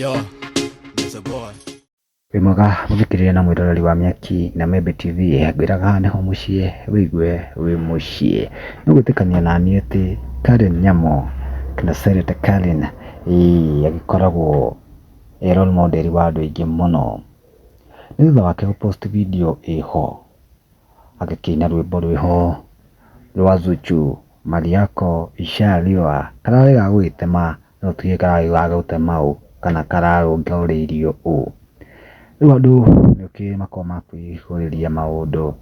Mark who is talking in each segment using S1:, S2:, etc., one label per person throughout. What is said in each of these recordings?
S1: Yo, Mr. Boy.
S2: Wĩ mwega mũthikĩrĩria na mwĩroreri wa Mĩaki na Membe TV, ngwĩraga nĩho mũciĩ wĩigue wĩ mũciĩ. Nĩ ũgwĩtĩkania naniĩ atĩ Karen Nyamu kana Senator Karen, ĩĩ agĩkoragwo e role model wa andũ aingĩ mũno. Nĩ thutha wake gũ post video ĩho agĩkĩina rwĩmbo rwĩho rwa Zuchu, Mali yako ishaliwa, kararĩ ga gũgĩtema no tuge kararĩ ga gũtema ũ kana kararũngũrĩirio ũ. Rĩu andũ nĩũkĩũĩ makoragwo ma kwĩihũrĩria maũndũ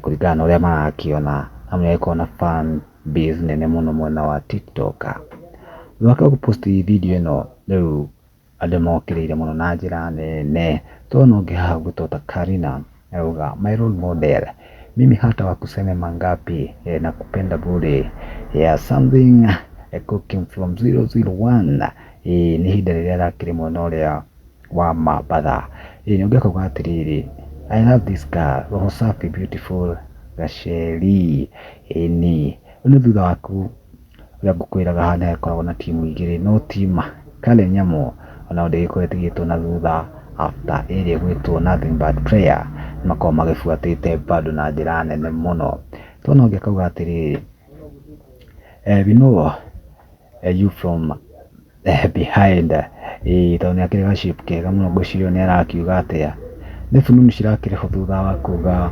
S2: kũringana na ũrĩa marakĩona, amu nĩ agĩkoragwo na fan base nene mũno mwena wa TikTok. Thutha wake gũ post video ĩno rĩu andũ mokĩrĩire mũno na njĩra nene. Tũrona ũngĩ haha ũgwĩtwo ta Karina arauga, "My role model, mimi hata wakuseme mangapi, nakupenda bure, yeah, something cooking from 001." Nĩ ihinda rĩrĩa arakĩrĩ mwena ũrĩa wa Mambatha. Ũngĩ akauga atĩrĩrĩ, "I love this girl, roho safi, beautiful gaceri." Ĩni rĩu nĩ thutha waku ũrĩa ngũkwĩraga haha nĩ hakoragwo na timu igĩrĩ, no team Karen Nyamu onao ndĩgĩkorwo ĩtigĩtwo na thutha after ĩrĩa ĩgwĩtwo Nothing But Prayer, nĩ makoragwo magĩbuatĩte bado na njĩra nene mũno. Tũrona ũngĩ akauga atĩrĩrĩ, "We know you from behind." Ĩĩ tondũ nĩ akĩrĩ ga shape kega mũno, ngwĩciria nĩ arakiuga atĩa, nĩ fununu cirakĩrĩ ho thutha wa kuga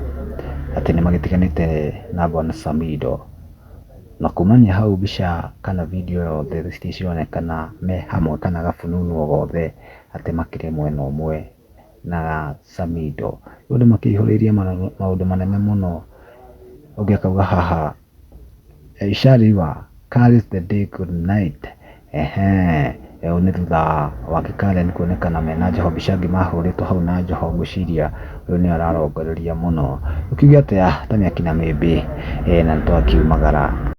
S2: atĩ nĩ magĩtiganĩte na bwana Samido. Na kumania hau mbica kana video yothe citirĩ cironekana me hamwe kana gafununu o gothe atĩ makĩrĩ mwena ũmwe na Samido. Rĩu andũ makĩihũrĩirie maũndũ manene mũno. Ũngĩ akauga haha, "Ishaliwa, carries the day, good night." Ehe, ũyũ nĩ thutha wake Karen kuonekana mena Njoho, mbica ĩngĩ mahũrĩtwo hau na Njoho, ngwĩciria ũyũ nĩwe ararongoreria mũno. Ũkiuge atĩa ta Mĩaki na Mĩmbi, na nĩtwakiumagara.